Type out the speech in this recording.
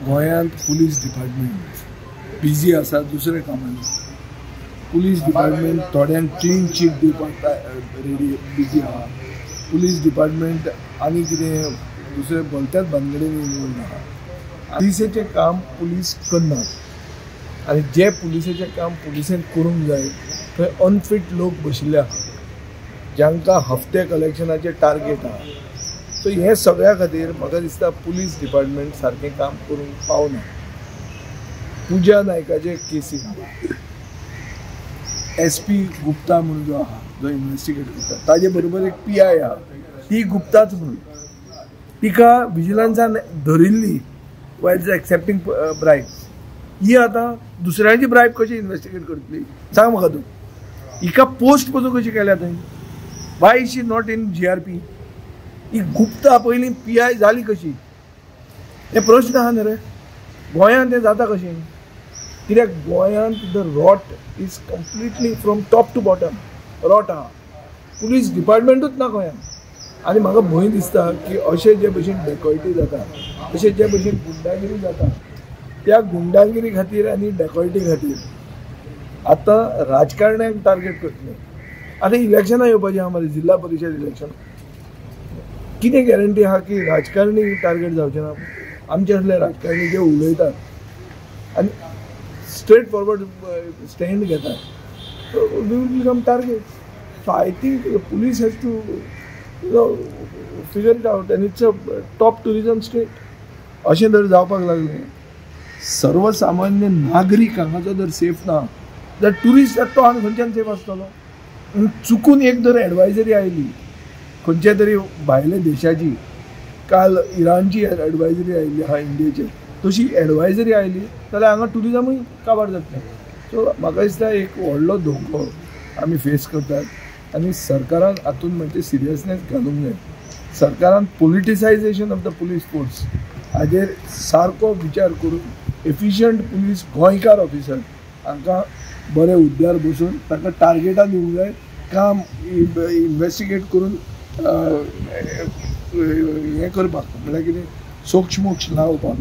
गोंयांत police department busy आसा दुसऱ्या कामांनी. पुलीस डिपार्टमेंट थोड्यांक क्लीन चीट दिवपाक रेडी बिजी आहा. पुलीस डिपार्टमेंट आनी कितें दुसरे भलत्याच भानगडीन इन्वॉल्व आहा. पुलिसेचें काम पुलीस करनात आनी जे पुलिसेचें काम पुलिसेन करूंक जाय थंय अनफीट लोक बशिल्ले आहा, जांकां हफ्ते कलेक्शनाचें टार्गेट आहा. सो हें सगळ्या खातीर म्हाका दिसता पुलीस डिपार्टमेंट सारकें काम करूंक पावना. पुजा नायकाचे केसीन एस पी गुप्ता म्हणून जो आहा, जो इन्वेस्टिगेट करता, ताजे बरोबर एक पी I आहा, ती गुप्ताच म्हणून तिका विजिलन्सान धरिल्ली वायल एक्सेप्टींग ब्रायब. ही आतां दुसऱ्यांची ब्रायब कशी इन्वेस्टिगेट करतली सांग म्हाका तूं. हिका पोस्ट पसून कशी केल्या थंय? Why is she not in G R P? ही गुप्ता पयलीं पी I जाली कशी? हे प्रश्न आहा न्ही रे. गोंयांत तें जाता कशें? कित्याक गोंयांत the rot is completely from top to bottom rot आहा. पुलीस डिपार्टमेंटूच ना गोंयांत. आनी म्हाका भंय दिसता की अशें जे भशेन डेकॉयटी जाता, अशें जे भशेन गुंडागिरी जाता, त्या गुंडागिरी खातीर आनी डेकॉयटी खातीर आतां राजकारण्यांक टार्गेट करतले. आतां इलेक्शनां येवपाचीं आहा मरे, जिल्हा परिशद इलेक्शन. कितें गॅरंटी आहा की राजकारणी टार्गेट जावचे ना? आमचे असले राजकारणी जे उलयतात आनी स्ट्रेट फॉरवर्ड स्टँड घेतात, we will become target. So I think police has to figure it out and it's a top tourism state. अशें जर जावपाक लागलें, सर्वसामान्य नागरीक हांगाचो जर सेफ ना जाल्यार ट्युरिस्ट तो आनी खंयच्यान सेफ आसतलो? चुकून एक जर एडवायजरी आयली खंयच्या तरी भायल्या देशाची, काल इराणची एडवायजरी आयिल्ली आहा इंडियेचेर, तशी एडवायजरी आयली जाल्यार हांगा ट्युरिजमूय काबार जातलें. सो म्हाका दिसता एक व्हडलो धोको आमी फेस करतात आनी सरकारान हातूंत म्हणजे सिरियसनेस घालूंक जाय. सरकारान politicisation of the police force हाजेर सारको विचार करून एफिशियंट पुलीस गोंयकार ऑफिसर हांकां बरे हुद्द्यार बसून तांकां टार्गेटां दिवंक जाय, काम इन्वेस्टिगेट करून हें करपाक, म्हणल्यार कितें सोक्षमोक्ष लावपाक.